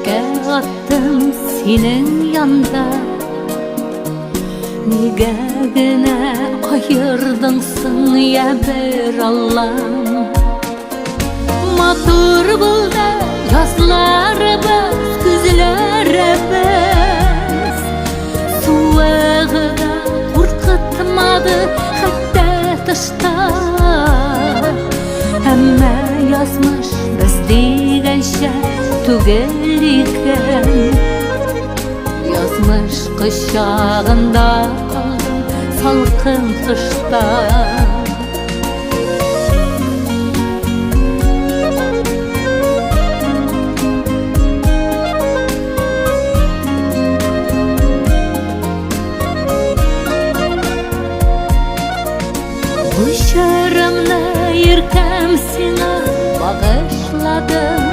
Чәчкә аттым синең янда. Нигә генә аердың соң, я бер Аллам? Матур булды язларыбыз, көзләребез. Суыгы да куркытмады хәтта тышта. Әмма язмыш без дигәнчә түгел икән. Язмыш кочагында калдым салкын кышта. Бу җырымны иркәм сиңа багышладым.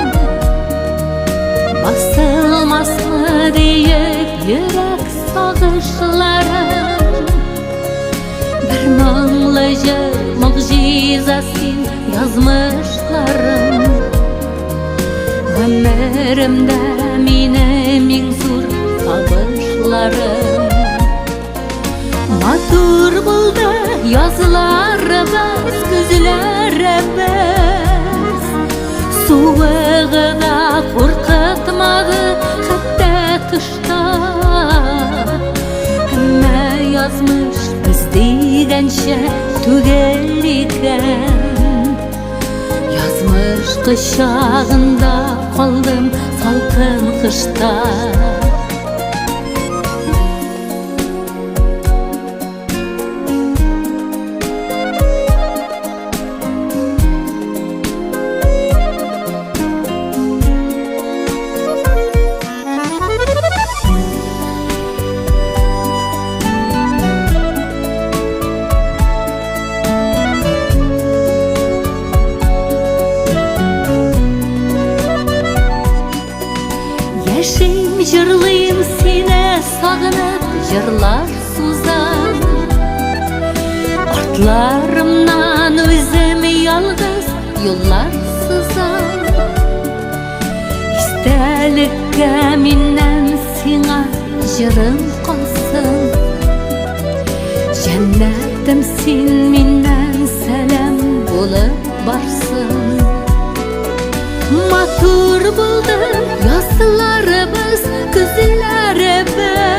Басылмасмы диеп йөрәк сагышларым. Бер моңлы җыр, могҗиза син, язмышларым. Гомеремдә минем иң зур табышларым. Матур булды язларыбыз, көзләребез. Суыгы да куркытмады хәтта тышта. Әмма язмыш без дигәнчә түгел икән. Язмыш кочагында калдым салкын кышта. Яшим, җырлыйм сине сагынып, җырлар сузам. Артларымнан үзем ялгыз юллар сызам. Истәлеккә миннән сиңа җырым калсын. Җәннәтем син миннән сәлам булып барсын. Матур булды язларыбыз, көзләребез.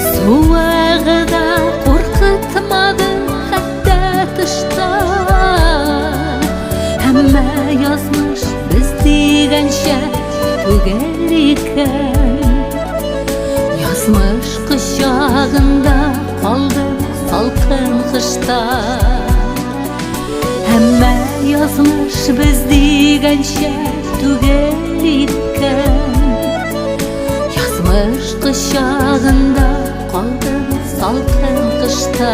Суыгы да куркытмады хәтта тышта. Әмма язмыш без дигәнчә түгел икән. Язмыш кочагында калды салкын кышта. Әмма язмыш без дигәнчә түгел икән. Язмыш кочагында калдым салкын кышта.